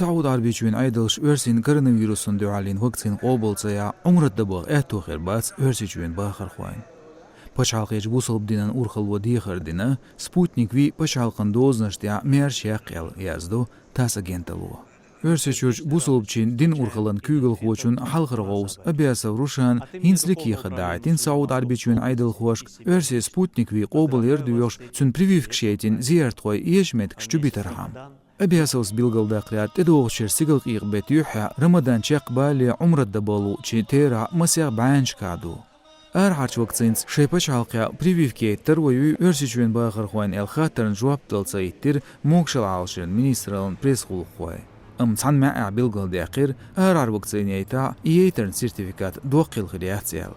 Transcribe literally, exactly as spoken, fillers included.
СаӀуд-Ӏарбийчоьнан Ӏедалша оьрсийн коронавирусна дуьхьал йина вакцина къобал ца яхь, Ӏумрат дан баха аьтто хир бац оьрсийчоьнан бахархойн. Пачхьалкхерчу бусалба динан урхалло дехар дина, «Спутник V» пачхьалкхан дозанаш тӀехь маьрша яккха аьлла, яздо ТАСС агенталло. Оьрсийчуьрчу бусалбачийн динан урхаллан куьйгалхочун хьалхара гӀовс Абиасов Рушана хӀинца ликеха даийтина СаӀуд-Ӏарбийчоьнан Ӏедалхошка, оьрсийн «Спутник V» къобал яр доьхуш, цуьнан прививкаш яйтина зияртхой эшам меттигаш чу битархьама. Абиасовс билгалдаккхарехь, тӀедогӀучу шеран стигалкъекъа беттан юьххьехь Рамадан чекхбале Ӏумрат дан бовлучийн терахь масех бӀеннашкахь ду. Арахьарчу вакцинаца шайн пачхьалкхехь прививка яйта тарваьлла ю оьрсийчоьнан бахархойн аьлла хаттарна жоп дала ца хӀиттира могашалла Ӏалашъяран министраллан пресс-гӀуллакххой. Амма цхьана маьӀӀехь билгалдаьккхира, арахьара вакцина яйтахь, и яйтаран сертификат доккха хила хир яц аьлла.